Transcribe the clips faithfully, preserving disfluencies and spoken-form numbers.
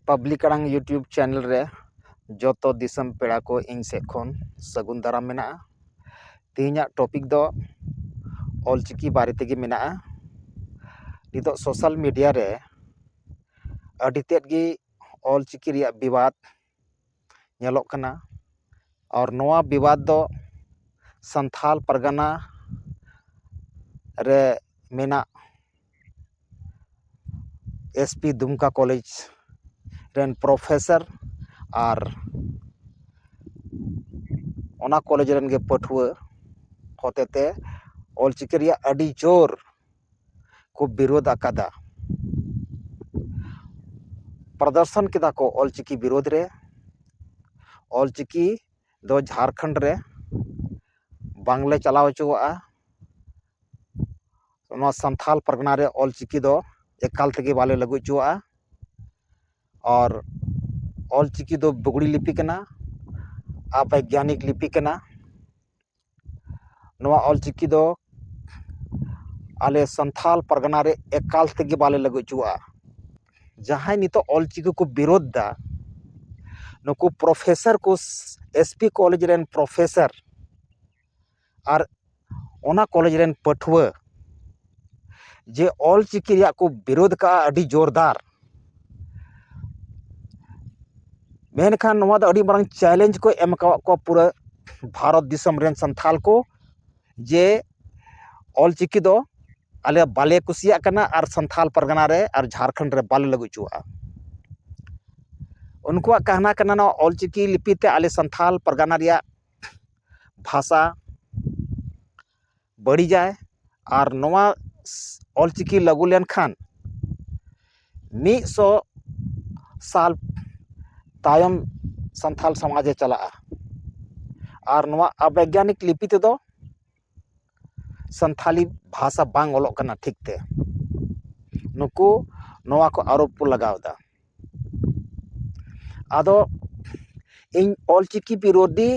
Public ᱟᱲᱟᱝ YouTube channel ᱨᱮ ᱡᱚᱛᱚ ᱫᱤᱥᱚᱢ ᱯᱮᱲᱟ ᱠᱚ ᱤᱧ ᱥᱮᱫ ᱠᱷᱚᱱ ᱥᱟᱹᱜᱩᱱ ᱫᱟᱨᱟᱢ ᱢᱮᱱᱟᱜᱼᱟ᱾ ᱛᱮᱦᱮᱧᱟᱜ ᱴᱚᱯᱤᱠ ᱫᱚ ᱚᱞᱪᱤᱠᱤ ᱵᱟᱨᱮ ᱛᱮᱜᱮ ᱢᱮᱱᱟᱜᱼᱟ᱾ ᱱᱤᱛᱚᱜ ᱥᱳᱥᱟᱞ ᱢᱤᱰᱤᱭᱟ ᱨᱮ ᱟᱹᱰᱤ ᱛᱮᱫ ᱜᱮ ᱚᱞᱪᱤᱠᱤ ᱨᱮᱭᱟᱜ ᱵᱤᱵᱟᱫ ᱧᱮᱞᱚᱜ ᱠᱟᱱᱟ᱾ ᱟᱨ ᱱᱚᱣᱟ ᱵᱤᱵᱟᱫ ᱫᱚ ᱥᱟᱱᱛᱷᱟᱞ ᱯᱟᱨᱜᱟᱱᱟ ᱨᱮ ᱢᱮᱱᱟᱜ ᱮᱥ ᱯᱤ ᱫᱩᱢᱠᱟ ᱠᱚᱞᱮᱡᱽ ᱨᱮᱱ ᱯᱨᱚᱯᱷᱮᱥᱚᱨ ᱟᱨ ᱚᱱᱟ ᱠᱚᱞᱮᱡᱽ ᱨᱮᱱ ᱜᱮ ᱯᱟᱹᱴᱷᱩᱣᱟᱹ ᱦᱚᱛᱮᱛᱮ ᱚᱞᱪᱤᱠᱤ ᱨᱮᱭᱟᱜ ᱟᱹᱰᱤ ᱡᱳᱨ ᱠᱚ ᱵᱤᱨᱳᱫ ᱟᱠᱟᱫᱟ᱾ ᱯᱨᱚᱫᱚᱨᱥᱚᱱ ᱠᱮᱫᱟ ᱠᱚ ᱚᱞᱪᱤᱠᱤ ᱵᱤᱨᱳᱫ ᱨᱮ᱾ ᱚᱞᱪᱤᱠᱤ ᱫᱚ ᱡᱷᱟᱲᱠᱷᱚᱸᱰ ᱨᱮ ᱵᱟᱝᱞᱮ ᱪᱟᱞᱟᱣ ᱦᱚᱪᱚᱣᱟᱜᱼᱟ᱾ ᱱᱚᱣᱟ ᱥᱟᱱᱛᱷᱟᱞ ᱯᱟᱨᱜᱟᱱᱟ ᱨᱮ ᱚᱞᱪᱤᱠᱤ ᱫᱚ ᱮᱠᱟᱞ ᱛᱮᱜᱮ ᱵᱟᱞᱮ ᱞᱟᱹᱜᱩ ᱦᱚᱪᱚᱣᱟᱜᱼᱟ᱾ ᱟᱨ ᱚᱞᱪᱤᱠᱤ ᱫᱚ ᱵᱩᱜᱽᱲᱤ ᱞᱤᱯᱤ ᱠᱟᱱᱟ, ᱚᱵᱳᱭᱜᱽᱜᱟᱱᱤᱠ ᱞᱤᱯᱤ ᱠᱟᱱᱟ᱾ ᱱᱚᱣᱟ ᱚᱞᱪᱤᱠᱤ ᱫᱚ ᱟᱞᱮ ᱥᱟᱱᱛᱷᱟᱞ ᱯᱟᱨᱜᱟᱱᱟ ᱨᱮ ᱮᱠᱟᱞ ᱛᱮᱜᱮ ᱵᱟᱞᱮ ᱞᱟᱹᱜᱩ ᱦᱚᱪᱚᱣᱟᱜᱼᱟ᱾ ᱡᱟᱦᱟᱸᱭ ᱱᱤᱛᱚᱜ ᱚᱞᱪᱤᱠᱤ ᱠᱚ ᱵᱤᱨᱳᱫ ᱫᱟ, ᱱᱩᱠᱩ ᱯᱨᱚᱯᱷᱮᱥᱚᱨ ᱠᱚ, ᱮᱥ ᱯᱤ ᱠᱚᱞᱮᱡᱽ ᱨᱮᱱ ᱯᱨᱚᱯᱷᱮᱥᱚᱨ ᱟᱨ ᱚᱱᱟ ᱠᱚᱞᱮᱡᱽ ᱨᱮᱱ ᱯᱟᱹᱴᱷᱩᱣᱟᱹ ᱡᱮ ᱚᱞᱪᱤᱠᱤ ᱨᱮᱭᱟᱜ ᱠᱚ ᱵᱤᱨᱳᱫ ᱠᱟᱜᱼᱟ ᱟᱹᱰᱤ ᱡᱳᱨᱫᱟᱨ, ᱢᱮᱱᱠᱷᱟᱱ ᱱᱚᱣᱟ ᱫᱚ ᱟᱹᱰᱤ ᱢᱟᱨᱟᱝ ᱪᱮᱞᱮᱧᱡᱽ ᱠᱚ ᱮᱢ ᱟᱠᱟᱫ ᱠᱚᱣᱟ ᱯᱩᱨᱟᱹ ᱵᱷᱟᱨᱚᱛ ᱫᱤᱥᱚᱢ ᱨᱮᱱ ᱥᱟᱱᱛᱷᱟᱞ ᱠᱚ, ᱡᱮ ᱚᱞᱪᱤᱠᱤ ᱫᱚ ᱟᱞᱮ ᱵᱟᱞᱮ ᱠᱩᱥᱤᱭᱟᱜ ᱠᱟᱱᱟ ᱟᱨ ᱥᱟᱱᱛᱷᱟᱞ ᱯᱟᱨᱜᱟᱱᱟ ᱨᱮ ᱟᱨ ᱡᱷᱟᱲᱠᱷᱚᱸᱰ ᱨᱮ ᱵᱟᱞᱮ ᱞᱟᱹᱜᱩ ᱦᱚᱪᱚᱣᱟᱜᱼᱟ᱾ ᱩᱱᱠᱩᱣᱟᱜ ᱠᱟᱦᱱᱟ ᱠᱟᱱᱟ ᱱᱚᱣᱟ ᱚᱞᱪᱤᱠᱤ ᱞᱤᱯᱤ ᱛᱮ ᱟᱞᱮ ᱥᱟᱱᱛᱷᱟᱞ ᱯᱟᱨᱜᱟᱱᱟ ᱨᱮᱭᱟᱜ ᱵᱷᱟᱥᱟ ᱵᱟᱹᱲᱤᱡᱟᱭ ᱟᱨ ᱱᱚᱣᱟ ᱚᱞᱪᱤᱠᱤ ᱞᱟᱹᱜᱩ ᱞᱮᱱᱠᱷᱟᱱ ᱢᱤᱫ ᱥᱚ ᱥᱟᱞ ᱛᱟᱭᱚᱢ ᱥᱟᱱᱛᱷᱟᱞ ᱥᱚᱢᱟᱡᱽ ᱮ ᱪᱟᱞᱟᱜᱼᱟ᱾ ᱟᱨ ᱱᱚᱣᱟ ᱚᱵᱳᱭᱜᱽᱜᱟᱱᱤᱠ ᱞᱤᱯᱤ ᱛᱮᱫᱚ ᱥᱟᱱᱛᱷᱟᱞᱤ ᱵᱷᱟᱥᱟ ᱵᱟᱝ ᱚᱞᱚᱜ ᱠᱟᱱᱟ ᱴᱷᱤᱠ ᱛᱮ᱾ ᱱᱩᱠᱩ ᱱᱚᱣᱟ ᱠᱚ ᱟᱨᱳᱯ ᱠᱚ ᱞᱟᱜᱟᱣ ᱮᱫᱟ᱾ ᱟᱫᱚ ᱤᱧ ᱚᱞᱪᱤᱠᱤ ᱵᱤᱨᱳᱫᱷᱤ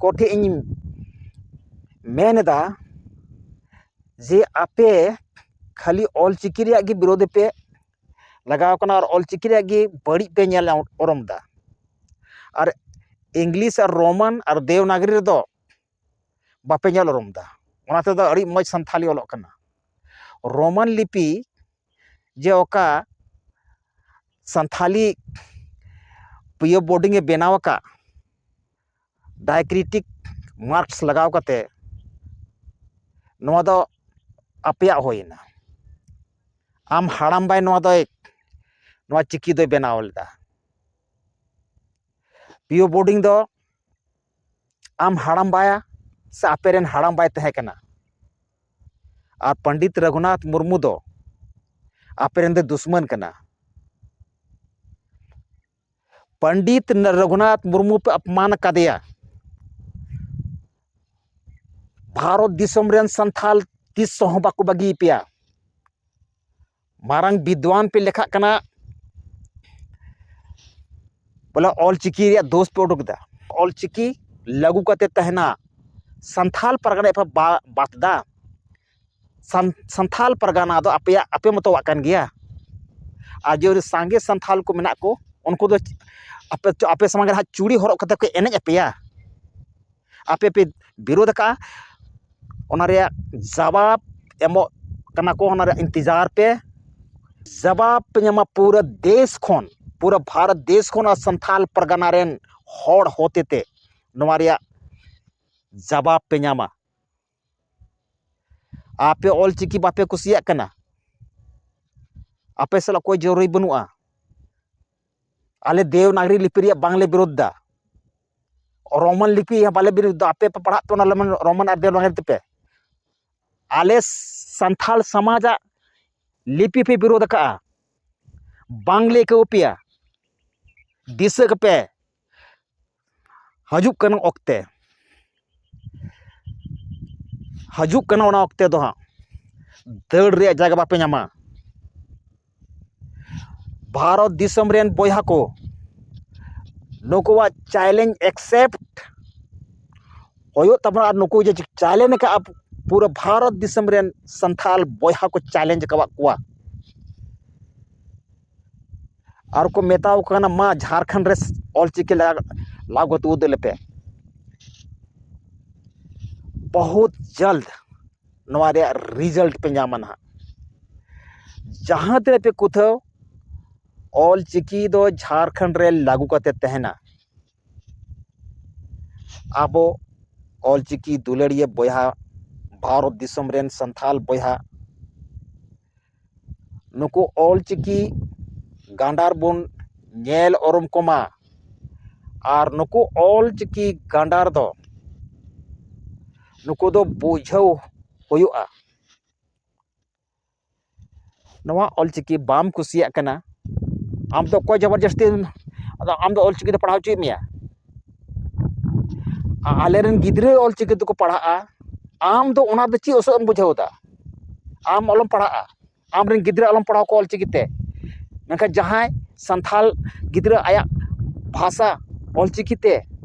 ᱠᱚᱴᱷᱮᱱ ᱤᱧ ᱢᱮᱱ ᱮᱫᱟ ᱡᱮ ᱟᱯᱮ ᱠᱷᱟᱹᱞᱤ ᱚᱞᱪᱤᱠᱤ ᱨᱮᱭᱟᱜ ᱜᱮ ᱵᱤᱨᱳᱫᱷ ᱯᱮ ᱞᱟᱜᱟᱣ ᱠᱟᱱᱟ ᱟᱨ ᱚᱞᱪᱤᱠᱤ ᱨᱮᱭᱟᱜ ᱜᱮ ᱵᱟᱹᱲᱤᱡ ᱯᱮ ᱧᱮᱞ ᱩᱨᱩᱢ ᱮᱫᱟ᱾ ᱟᱨ ᱤᱝᱞᱤᱥ ᱟᱨ ᱨᱳᱢᱟᱱ ᱟᱨ ᱫᱮᱵᱽᱱᱟᱜᱽᱨᱤ ᱨᱮᱫᱚ ᱵᱟᱯᱮ ᱧᱮᱞ ᱩᱨᱩᱢ ᱮᱫᱟ᱾ ᱚᱱᱟ ᱛᱮᱫᱚ ᱟᱹᱰᱤ ᱢᱚᱡᱽ ᱥᱟᱱᱛᱷᱟᱞᱤ ᱚᱞᱚᱜ ᱠᱟᱱᱟ᱾ ᱨᱳᱢᱟᱱ ᱞᱤᱯᱤ ᱡᱮ ᱚᱠᱟ ᱥᱟᱱᱛᱷᱟᱞᱤ ᱯᱤᱭᱳ ᱵᱳᱨᱰᱤᱝ ᱮ ᱵᱮᱱᱟᱣ ᱟᱠᱟᱫ, ᱰᱟᱭᱠᱨᱤᱴᱤᱠ ᱢᱟᱨᱠᱥ ᱞᱟᱜᱟᱣ ᱠᱟᱛᱮ ᱱᱚᱣᱟ ᱫᱚ ᱟᱯᱮᱭᱟᱜ ᱦᱩᱭᱮᱱᱟ᱾ ᱟᱢ ᱦᱟᱲᱟᱢ ᱵᱟᱭ ᱱᱚᱣᱟ ᱫᱚᱭ, ᱱᱚᱣᱟ ᱪᱤᱠᱤ ᱫᱚᱭ ᱵᱮᱱᱟᱣ ᱞᱮᱫᱟ᱾ ᱯᱤᱭᱳ ᱵᱳᱨᱰᱤᱝ ᱫᱚ ᱟᱢ ᱦᱟᱲᱟᱢ ᱵᱟᱭᱟ ᱥᱮ ᱟᱯᱮ ᱨᱮᱱ ᱦᱟᱲᱟᱢ ᱵᱟᱭ ᱛᱟᱦᱮᱸ ᱠᱟᱱᱟ᱾ ᱟᱨ ᱯᱚᱱᱰᱤᱛ ᱨᱚᱜᱷᱩᱱᱟᱛᱷ ᱢᱩᱨᱢᱩ ᱫᱚ ᱟᱯᱮ ᱨᱮᱱ ᱫᱚ ᱫᱩᱥᱢᱟᱱ ᱠᱟᱱᱟ᱾ ᱯᱚᱱᱰᱤᱛ ᱨᱚᱜᱷᱩᱱᱟᱛᱷ ᱢᱩᱨᱢᱩ ᱯᱮ ᱟᱯᱢᱟᱱ ᱟᱠᱟᱫᱮᱭᱟ᱾ ᱵᱷᱟᱨᱚᱛ ᱫᱤᱥᱚᱢ ᱨᱮᱱ ᱥᱟᱱᱛᱷᱟᱞ ᱛᱤᱥ ᱦᱚᱸ ᱵᱟᱠᱚ ᱵᱟᱹᱜᱤ ᱯᱮᱭᱟ᱾ ᱢᱟᱨᱟᱝ ᱵᱤᱫᱽᱣᱟᱱ ᱯᱮ ᱞᱮᱠᱷᱟᱜ ᱠᱟᱱᱟ, ᱵᱚᱞᱮ ᱚᱞ ᱪᱤᱠᱤ ᱨᱮᱭᱟᱜ ᱫᱳᱥ ᱯᱮ ᱩᱰᱩᱠ ᱮᱫᱟ᱾ ᱚᱞ ᱪᱤᱠᱤ ᱞᱟᱹᱜᱩ ᱠᱟᱛᱮ ᱛᱟᱦᱮᱱᱟ, ᱥᱟᱱᱛᱷᱟᱞ ᱯᱟᱨᱜᱟᱱᱟ ᱯᱮ ᱵᱟ- ᱵᱟᱫ ᱮᱫᱟ᱾ ᱥᱟᱱ- ᱥᱟᱱᱛᱷᱟᱞ ᱯᱟᱨᱜᱟᱱᱟ ᱫᱚ ᱟᱯᱮᱭᱟᱜ, ᱟᱯᱮ ᱢᱚᱛᱚᱣᱟᱜ ᱠᱟᱱ ᱜᱮᱭᱟ᱾ ᱟᱨ ᱡᱮ ᱥᱟᱸᱜᱮ ᱥᱟᱱᱛᱷᱟᱞ ᱠᱚ ᱢᱮᱱᱟᱜ ᱠᱚ, ᱩᱱᱠᱩ ᱫᱚ ᱟᱯᱮ ᱟᱯᱮ ᱥᱟᱢᱟᱝ ᱨᱮ ᱦᱟᱸᱜ ᱪᱩᱲᱤ ᱦᱚᱨᱚᱜ ᱠᱟᱛᱮ ᱠᱚ ᱮᱱᱮᱡ ᱟᱯᱮᱭᱟ᱾ ᱟᱯᱮ ᱯᱮ ᱵᱤᱨᱳᱫᱷ ᱟᱠᱟᱫᱼᱟ, ᱚᱱᱟ ᱨᱮᱭᱟᱜ ᱡᱟᱵᱟᱵ ᱮᱢᱚᱜ ᱠᱟᱱᱟ ᱠᱚ, ᱚᱱᱟ ᱨᱮᱭᱟᱜ ᱤᱱᱛᱮᱡᱟᱨ ᱯᱮ᱾ ᱡᱟᱵᱟᱵ ᱯᱮ ᱧᱟᱢᱟ ᱯᱩᱨᱟᱹ ᱫᱮᱥ ᱠᱷᱚᱱ, ᱯᱩᱨᱟᱹ ᱵᱷᱟᱨᱚᱛ ᱫᱮᱥ ᱠᱷᱚᱱ ᱟᱨ ᱥᱟᱱᱛᱷᱟᱞ ᱯᱟᱨᱜᱟᱱᱟ ᱨᱮᱱ ᱦᱚᱲ ᱦᱚᱛᱮᱛᱮ ᱱᱚᱣᱟ ᱨᱮᱭᱟᱜ ᱡᱟᱵᱟᱵ ᱯᱮ ᱧᱟᱢᱟ᱾ ᱟᱯᱮ ᱚᱞ ᱪᱤᱠᱤ ᱵᱟᱯᱮ ᱠᱩᱥᱤᱭᱟᱜ ᱠᱟᱱᱟ, ᱟᱯᱮ ᱥᱟᱞᱟᱜ ᱚᱠᱚᱭ ᱡᱚᱨᱩᱨᱤ ᱵᱟᱹᱱᱩᱜᱼᱟ᱾ ᱟᱞᱮ ᱫᱮᱵᱽᱱᱟᱜᱽᱨᱤ ᱞᱤᱯᱤ ᱨᱮᱭᱟᱜ ᱵᱟᱝᱞᱮ ᱵᱤᱨᱳᱫᱷ ᱫᱟ᱾ ᱨᱳᱢᱟᱱ ᱞᱤᱯᱤ ᱦᱚᱸ ᱵᱟᱞᱮ ᱵᱤᱨᱳᱫᱷ ᱫᱟ᱾ ᱟᱯᱮ ᱯᱮ ᱯᱟᱲᱦᱟᱜ ᱯᱮ ᱚᱱᱟ ᱨᱳᱢᱟᱱ, ᱨᱳᱢᱟᱱ ᱟᱨ ᱫᱮᱵᱽᱱᱟᱜᱽᱨᱤ ᱛᱮᱯᱮ᱾ ᱟᱞᱮ ᱥᱟᱱᱛᱷᱟᱞ ᱥᱚᱢᱟᱡᱟᱜ ᱞᱤᱯᱤ ᱯᱮ ᱵᱤᱨᱳᱫᱷ ᱟᱠᱟᱜᱼᱟ, ᱵᱟᱝᱞᱮ ᱟᱹᱭᱠᱟᱹᱣ ᱯᱮᱭᱟ᱾ ᱫᱤᱥᱟᱹ ᱠᱟᱯᱮ, ᱦᱤᱡᱩᱜ ᱠᱟᱱᱟ ᱚᱠᱛᱮ, ᱦᱤᱡᱩᱜ ᱠᱟᱱᱟ ᱚᱱᱟ ᱚᱠᱛᱮ ᱫᱚ ᱦᱟᱸᱜ ᱫᱟᱹᱲ ᱨᱮᱭᱟᱜ ᱡᱟᱭᱜᱟ ᱵᱟᱯᱮ ᱧᱟᱢᱟ᱾ ᱵᱷᱟᱨᱚᱛ ᱫᱤᱥᱚᱢ ᱨᱮᱱ ᱵᱚᱭᱦᱟ ᱠᱚ, ᱱᱩᱠᱩᱣᱟᱜ ᱪᱮᱞᱮᱧᱡᱽ ᱮᱠᱥᱮᱯᱴ ᱦᱩᱭᱩᱜ ᱛᱟᱵᱚᱱᱟ᱾ ᱟᱨ ᱱᱩᱠᱩ ᱡᱮ ᱪᱮᱞᱮᱧᱡᱽ ᱟᱠᱟᱫᱼᱟ, ᱯᱩᱨᱟᱹ ᱵᱷᱟᱨᱚᱛ ᱫᱤᱥᱚᱢ ᱨᱮᱱ ᱥᱟᱱᱛᱷᱟᱞ ᱵᱚᱭᱦᱟ ᱠᱚ ᱪᱮᱞᱮᱧᱡᱽ ᱟᱠᱟᱫ ᱠᱚᱣᱟ᱾ ᱟᱨ ᱠᱚ ᱢᱮᱛᱟᱣ ᱠᱚ ᱠᱟᱱᱟ, ᱢᱟ ᱡᱷᱟᱲᱠᱷᱚᱸᱰ ᱨᱮ ᱚᱞᱪᱤᱠᱤ ᱞᱟ-, ᱞᱟᱜᱩ ᱛᱩᱫ ᱞᱮᱯᱮ᱾ ᱵᱚᱦᱩᱛ ᱡᱚᱞᱫ ᱱᱚᱣᱟ ᱨᱮᱭᱟᱜ ᱨᱤᱡᱟᱞᱴ ᱯᱮ ᱧᱟᱢᱟ ᱱᱟᱦᱟᱜ᱾ ᱡᱟᱦᱟᱸ ᱛᱤᱱᱟᱹᱜ ᱯᱮ ᱠᱩᱛᱷᱟᱹᱣ, ᱚᱞᱪᱤᱠᱤ ᱫᱚ ᱡᱷᱟᱲᱠᱷᱚᱸᱰ ᱨᱮ ᱞᱟᱹᱜᱩ ᱠᱟᱛᱮ ᱛᱟᱦᱮᱱᱟ᱾ ᱟᱵᱚ ᱚᱞᱪᱤᱠᱤ ᱫᱩᱞᱟᱹᱲᱤᱭᱟᱹ ᱵᱚᱭᱦᱟ, ᱵᱷᱟᱨᱚᱛ ᱫᱤᱥᱚᱢ ᱨᱮᱱ ᱥᱟᱱᱛᱟᱞ ᱵᱚᱭᱦᱟ, ᱱᱩᱠᱩ ᱚᱞᱪᱤᱠᱤ ᱜᱟᱸᱰᱟᱨ ᱵᱚᱱ ᱧᱮᱞ ᱩᱨᱩᱢ ᱠᱚᱢᱟ᱾ ᱟᱨ ᱱᱩᱠᱩ ᱚᱞᱪᱤᱠᱤ ᱜᱟᱸᱰᱟᱨ ᱫᱚ, ᱱᱩᱠᱩ ᱫᱚ ᱵᱩᱡᱷᱟᱹᱣ ᱦᱩᱭᱩᱜᱼᱟ᱾ ᱱᱚᱣᱟ ᱚᱞᱪᱤᱠᱤ ᱵᱟᱢ ᱠᱩᱥᱤᱭᱟᱜ ᱠᱟᱱᱟ, ᱟᱢ ᱫᱚ ᱚᱠᱚᱭ ᱡᱚᱵᱚᱨᱡᱚᱥᱛᱤ, ᱟᱫᱚ ᱟᱢ ᱫᱚ ᱚᱞᱪᱤᱠᱤ ᱫᱚ ᱯᱟᱲᱦᱟᱣ ᱦᱚᱪᱚᱭᱮᱫ ᱢᱮᱭᱟ? ᱟ-, ᱟᱞᱮᱨᱮᱱ ᱜᱤᱫᱽᱨᱟᱹ ᱚᱞᱪᱤᱠᱤ ᱛᱮᱠᱚ ᱯᱟᱲᱦᱟᱜᱼᱟ, ᱟᱢ ᱫᱚ ᱚᱱᱟ ᱫᱚ ᱪᱮᱫ ᱚᱥᱩᱵᱤᱫᱷᱟᱢ ᱵᱩᱡᱷᱟᱹᱣ ᱮᱫᱟ? ᱟᱢ ᱟᱞᱚᱢ ᱯᱟᱲᱦᱟᱜᱼᱟ, ᱟᱢᱨᱮᱱ ᱜᱤᱫᱽᱨᱟᱹ ᱟᱞᱚᱢ ᱯᱟᱲᱦᱟᱣ ᱠᱚᱣᱟ ᱚᱞᱪᱤᱠᱤ ᱛᱮ᱾ ᱢᱮᱱᱠᱷᱟᱱ ᱡᱟᱦᱟᱸᱭ ᱥᱟᱱᱛᱷᱟᱞ ᱜᱤᱫᱽᱨᱟᱹ ᱟᱭᱟᱜ ᱵᱷᱟᱥᱟ ᱚᱞᱪᱤᱠᱤ ᱛᱮ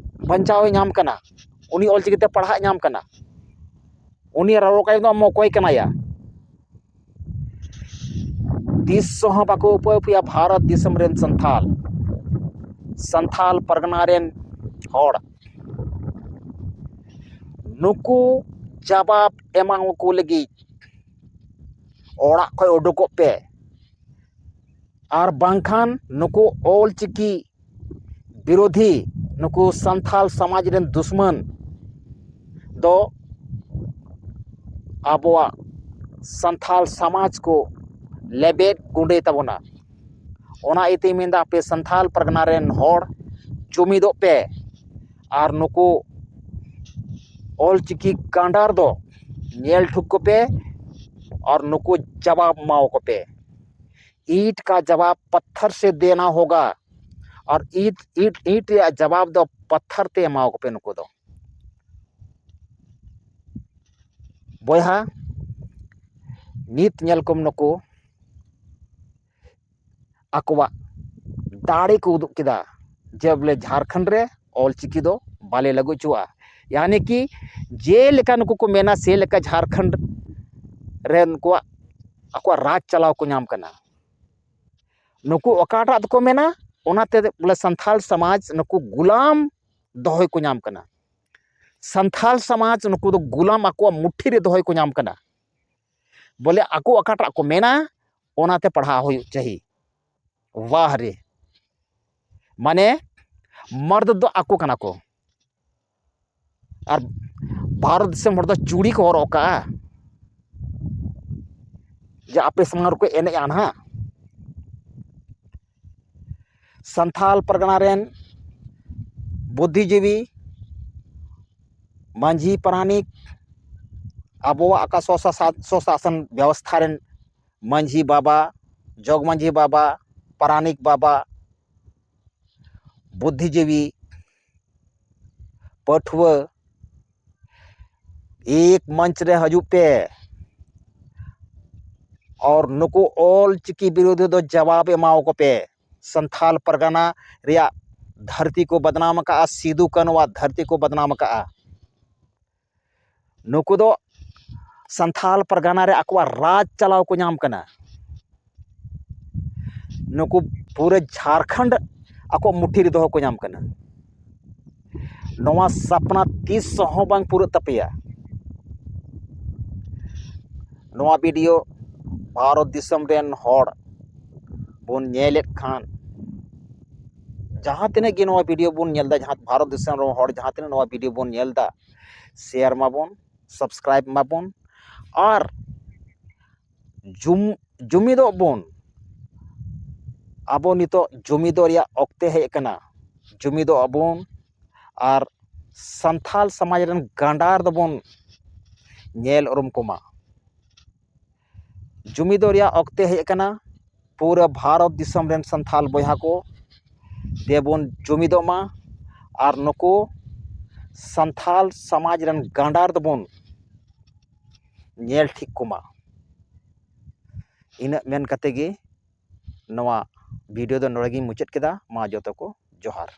ᱵᱟᱧᱪᱟᱣ ᱮ ᱧᱟᱢ ᱠᱟᱱᱟ, ᱩᱱᱤ ᱚᱞᱪᱤᱠᱤ ᱛᱮ ᱯᱟᱲᱦᱟᱜ ᱧᱟᱢ ᱠᱟᱱᱟ, ᱩᱱᱤ ᱨᱚᱲ ᱠᱟᱭ ᱫᱚ ᱟᱢ ᱚᱠᱚᱭ ᱠᱟᱱᱟᱭᱟ? ᱛᱤᱥ ᱦᱚᱸ ᱵᱟᱠᱚ ᱩᱯᱟᱹᱭ ᱩᱯᱟᱹᱭᱟ ᱵᱷᱟᱨᱚᱛ ᱫᱤᱥᱚᱢ ᱨᱮᱱ ᱥᱟᱱᱛᱷᱟᱞ, ᱥᱟᱱᱛᱷᱟᱞ ᱯᱟᱨᱜᱟᱱᱟ ᱨᱮᱱ ᱦᱚᱲ᱾ ᱱᱩᱠᱩ ᱡᱟᱵᱟᱵ ᱮᱢᱟᱣᱟᱠᱚ ᱞᱟᱹᱜᱤᱫ ᱚᱲᱟᱜ ᱠᱷᱚᱱ ᱩᱰᱩᱠᱚᱜ ᱯᱮ, ᱟᱨ ᱵᱟᱝᱠᱷᱟᱱ ᱱᱩᱠᱩ ᱚᱞᱪᱤᱠᱤ ᱵᱤᱨᱳᱫᱷᱤ, ᱱᱩᱠᱩ ᱥᱟᱱᱛᱷᱟᱞ ᱥᱚᱢᱟᱡᱽ ᱨᱮᱱ ᱫᱩᱥᱢᱟᱱ ᱫᱚ ᱟᱵᱚᱣᱟᱜ ᱥᱟᱱᱛᱷᱟᱞ ᱥᱚᱢᱟᱡᱽ ᱠᱚ ᱞᱮᱵᱮᱫ ᱜᱩᱸᱰᱟᱹᱭ ᱛᱟᱵᱚᱱᱟ᱾ ᱚᱱᱟ ᱤᱭᱟᱹᱛᱮᱧ ᱢᱮᱱᱫᱟ, ᱟᱯᱮ ᱥᱟᱱᱛᱷᱟᱞ ᱯᱟᱨᱜᱟᱱᱟ ᱨᱮᱱ ᱦᱚᱲ ᱡᱩᱢᱤᱫᱚᱜ ᱯᱮ ᱟᱨ ᱱᱩᱠᱩ ᱚᱞᱪᱤᱠᱤ ᱜᱟᱸᱰᱟᱨ ᱫᱚ ᱧᱮᱞ ᱴᱷᱤᱠ ᱠᱚᱯᱮ ᱟᱨ ᱱᱩᱠᱩ ᱡᱟᱵᱟᱵ ᱮᱢᱟᱣᱟᱠᱚ ᱯᱮ᱾ ईंट का जवाब पत्थर से देना होगा, ᱟᱨ ᱤᱸᱴ, ᱤᱸᱴ, ᱤᱸᱴ ᱨᱮᱭᱟᱜ ᱡᱟᱵᱟᱵ ᱫᱚ ᱯᱟᱛᱷᱟᱨ ᱛᱮ ᱮᱢᱟᱣᱟᱠᱚ ᱯᱮ ᱱᱩᱠᱩ ᱫᱚ᱾ ᱵᱚᱭᱦᱟ, ᱱᱤᱛ ᱧᱮᱞ ᱠᱚᱢ, ᱱᱩᱠᱩ ᱟᱠᱚᱣᱟᱜ ᱫᱟᱲᱮ ᱠᱚ ᱩᱫᱩᱜ ᱠᱮᱫᱟ ᱡᱮ ᱵᱚᱞᱮ ᱡᱷᱟᱲᱠᱷᱚᱸᱰ ᱨᱮ ᱚᱞᱪᱤᱠᱤ ᱫᱚ ᱵᱟᱞᱮ ᱞᱟᱹᱜᱩ ᱦᱚᱪᱚᱣᱟᱜᱼᱟ᱾ ᱭᱟᱱᱤ ᱠᱤ ᱡᱮᱞᱮᱠᱟ ᱱᱩᱠᱩ ᱠᱚ ᱢᱮᱱᱟ, ᱥᱮ ᱞᱮᱠᱟ ᱡᱷᱟᱲᱠᱷᱚᱸᱰ ᱨᱮ ᱱᱩᱠᱩᱣᱟᱜ, ᱟᱠᱚᱣᱟᱜ ᱨᱟᱡᱽ ᱪᱟᱞᱟᱣ ᱠᱚ ᱧᱟᱢ ᱠᱟᱱᱟ᱾ ᱱᱩᱠᱩ ᱚᱠᱟᱴᱟᱜ ᱫᱚᱠᱚ ᱢᱮᱱᱟ, ᱚᱱᱟᱛᱮ ᱵᱚᱞᱮ ᱥᱟᱱᱛᱷᱟᱞ ᱥᱚᱢᱟᱡᱽ ᱱᱩᱠᱩ ᱜᱩᱞᱟᱢ ᱫᱚᱦᱚᱭ ᱠᱚ ᱧᱟᱢ ᱠᱟᱱᱟ᱾ ᱥᱟᱱᱛᱷᱟᱞ ᱥᱚᱢᱟᱡᱽ ᱱᱩᱠᱩ ᱫᱚ ᱜᱩᱞᱟᱢ ᱟᱠᱚᱣᱟᱜ ᱢᱩᱴᱷᱤ ᱨᱮ ᱫᱚᱦᱚᱭ ᱠᱚ ᱧᱟᱢ ᱠᱟᱱᱟ᱾ ᱵᱚᱞᱮ ᱟᱠᱚ ᱚᱠᱟᱴᱟᱜ ᱠᱚ ᱢᱮᱱᱟ, ᱚᱱᱟᱛᱮ ᱯᱟᱲᱦᱟᱣ ᱦᱩᱭᱩᱜ ᱪᱟᱹᱦᱤ᱾ ᱣᱟᱦ ᱨᱮ, ᱢᱟᱱᱮ ᱢᱟᱨᱫ ᱫᱚ ᱟᱠᱚ ᱠᱟᱱᱟ ᱠᱚ᱾ ᱟᱨ ᱵᱷᱟᱨᱚᱛ ᱫᱤᱥᱚᱢ ᱦᱚᱲ ᱫᱚ ᱪᱩᱲᱤ ᱠᱚ ᱦᱚᱨᱚᱜ ᱠᱟᱜᱼᱟ, ᱡᱮ ᱟᱯᱮ ᱥᱟᱢᱟᱝ ᱨᱮᱠᱚ ᱮᱱᱮᱡᱼᱟ ᱱᱟᱦᱟᱜ᱾ ᱥᱟᱱᱛᱷᱟᱞ ᱯᱟᱨᱜᱟᱱᱟ ᱨᱮᱱ ᱵᱩᱫᱽᱫᱷᱤᱡᱤᱵᱤ, ᱢᱟᱹᱡᱷᱤ ᱯᱟᱨᱟᱱᱤᱠ, ᱟᱵᱚᱣᱟᱜ ᱚᱠᱟ ᱥᱚᱥᱟᱥᱟ-, ᱥᱚᱥᱟᱥᱚᱱ ᱵᱮᱵᱚᱥᱛᱷᱟ ᱨᱮᱱ ᱢᱟᱹᱡᱷᱤ ᱵᱟᱵᱟ, ᱡᱚᱜᱽ ᱢᱟᱹᱡᱷᱤ ᱵᱟᱵᱟ, ᱯᱟᱨᱟᱱᱤᱠ ᱵᱟᱵᱟ, ᱵᱩᱫᱽᱫᱷᱤᱡᱤᱵᱤ, ᱯᱟᱹᱴᱷᱩᱣᱟᱹ, ᱮᱠ ᱢᱚᱧᱪ ᱨᱮ ᱦᱤᱡᱩᱜ ᱯᱮ᱾ ᱟᱨ ᱱᱩᱠᱩ ᱚᱞ ᱪᱤᱠᱤ ᱵᱤᱨᱳᱫᱷᱤ ᱫᱚ ᱡᱟᱣᱟᱵ ᱮᱢᱟᱣᱟᱠᱚ ᱯᱮ᱾ ᱥᱟᱱᱛᱷᱟᱞ ᱯᱟᱨᱜᱟᱱᱟ ᱨᱮᱭᱟᱜ ᱫᱷᱟᱹᱨᱛᱤ ᱠᱚ ᱵᱚᱫᱱᱟᱢ ᱟᱠᱟᱫᱼᱟ, ᱥᱤᱫᱩ ᱠᱟᱹᱱᱩᱣᱟᱜ ᱫᱷᱟᱹᱨᱛᱤ ᱠᱚ ᱵᱚᱫᱱᱟᱢ ᱟᱠᱟᱫᱼᱟ᱾ ᱱᱩᱠᱩ ᱫᱚ ᱥᱟᱱᱛᱷᱟᱞ ᱯᱟᱨᱜᱟᱱᱟ ᱨᱮ ᱟᱠᱚᱣᱟᱜ ᱨᱟᱡᱽ ᱪᱟᱞᱟᱣ ᱠᱚ ᱧᱟᱢ ᱠᱟᱱᱟ᱾ ᱱᱩᱠᱩ ᱯᱩᱨᱟᱹ ᱡᱷᱟᱲᱠᱷᱚᱸᱰ ᱟᱠᱚᱣᱟᱜ ᱢᱩᱴᱷᱤ ᱨᱮ ᱫᱚᱦᱚ ᱠᱚ ᱧᱟᱢ ᱠᱟᱱᱟ᱾ ᱱᱚᱣᱟ ᱥᱟᱯᱱᱟ ᱛᱤᱥ ᱦᱚᱸ ᱵᱟᱝ ᱯᱩᱨᱟᱹᱜ ᱛᱟᱯᱮᱭᱟ᱾ ᱱᱚᱣᱟ ᱵᱷᱤᱰᱤᱭᱳ ᱵᱷᱟᱨᱚᱛ ᱫᱤᱥᱚᱢ ᱨᱮᱱ ᱦᱚᱲ ᱵᱚᱱ ᱧᱮᱞᱮᱫ ᱠᱷᱟᱱ, ᱡᱟᱦᱟᱸ ᱛᱤᱱᱟᱹᱜ ᱜᱮ ᱱᱚᱣᱟ ᱵᱷᱤᱰᱤᱭᱳ ᱵᱚᱱ ᱧᱮᱞ ᱮᱫᱟ, ᱡᱟᱦᱟᱸ ᱵᱷᱟᱨᱚᱛ ᱫᱤᱥᱚᱢ ᱨᱮᱱ ᱦᱚᱲ ᱡᱟᱦᱟᱸ ᱛᱤᱱᱟᱹᱜ ᱱᱚᱣᱟ ᱵᱷᱤᱰᱤᱭᱳ ᱵᱚᱱ ᱧᱮᱞ ᱮᱫᱟ, ᱥᱮᱭᱟᱨ ᱢᱟᱵᱚᱱ, ᱥᱟᱵᱥᱠᱨᱟᱭᱤᱵ ᱢᱟᱵᱚᱱ, ᱟᱨ ᱡᱩᱢ-, ᱡᱩᱢᱤᱫᱚᱜ ᱵᱚᱱ᱾ ᱟᱵᱚ ᱱᱤᱛᱚᱜ ᱡᱩᱢᱤᱫᱚᱜ ᱨᱮᱭᱟᱜ ᱚᱠᱛᱮ ᱦᱮᱡ ᱟᱠᱟᱱᱟ᱾ ᱡᱩᱢᱤᱫᱚᱜ ᱟᱵᱚᱱ ᱟᱨ ᱥᱟᱱᱛᱷᱟᱞ ᱥᱚᱢᱟᱡᱽ ᱨᱮᱱ ᱜᱟᱸᱰᱟᱨ ᱫᱚᱵᱚᱱ ᱧᱮᱞ ᱩᱨᱩᱢ ᱠᱚᱢᱟ᱾ ᱡᱩᱢᱤᱫᱚᱜ ᱨᱮᱭᱟᱜ ᱚᱠᱛᱮ ᱦᱮᱡ ᱟᱠᱟᱱᱟ᱾ ᱯᱩᱨᱟᱹ ᱵᱷᱟᱨᱚᱛ ᱫᱤᱥᱚᱢ ᱨᱮᱱ ᱥᱟᱱᱛᱷᱟᱞ ᱵᱚᱭᱦᱟ ᱠᱚ, ᱫᱮᱵᱚᱱ ᱡᱩᱢᱤᱫᱚᱜ ᱢᱟ ᱟᱨ ᱱᱩᱠᱩ ᱥᱟᱱᱛᱷᱟᱞ ᱥᱚᱢᱟᱡᱽ ᱨᱮᱱ ᱜᱟᱸᱰᱟᱨ ᱫᱚᱵᱚᱱ ᱧᱮᱞ ᱴᱷᱤᱠ ᱠᱚᱢᱟ᱾ ᱤᱱᱟᱹᱜ ᱢᱮᱱ ᱠᱟᱛᱮ ᱜᱮ ᱱᱚᱣᱟ ᱵᱷᱤᱰᱤᱭᱳ ᱫᱚ ᱱᱚᱰᱮ ᱜᱤᱧ ᱢᱩᱪᱟᱹᱫ ᱠᱮᱫᱟ᱾ ᱢᱟ ᱡᱚᱛᱚ ᱠᱚ ᱡᱚᱦᱟᱨ᱾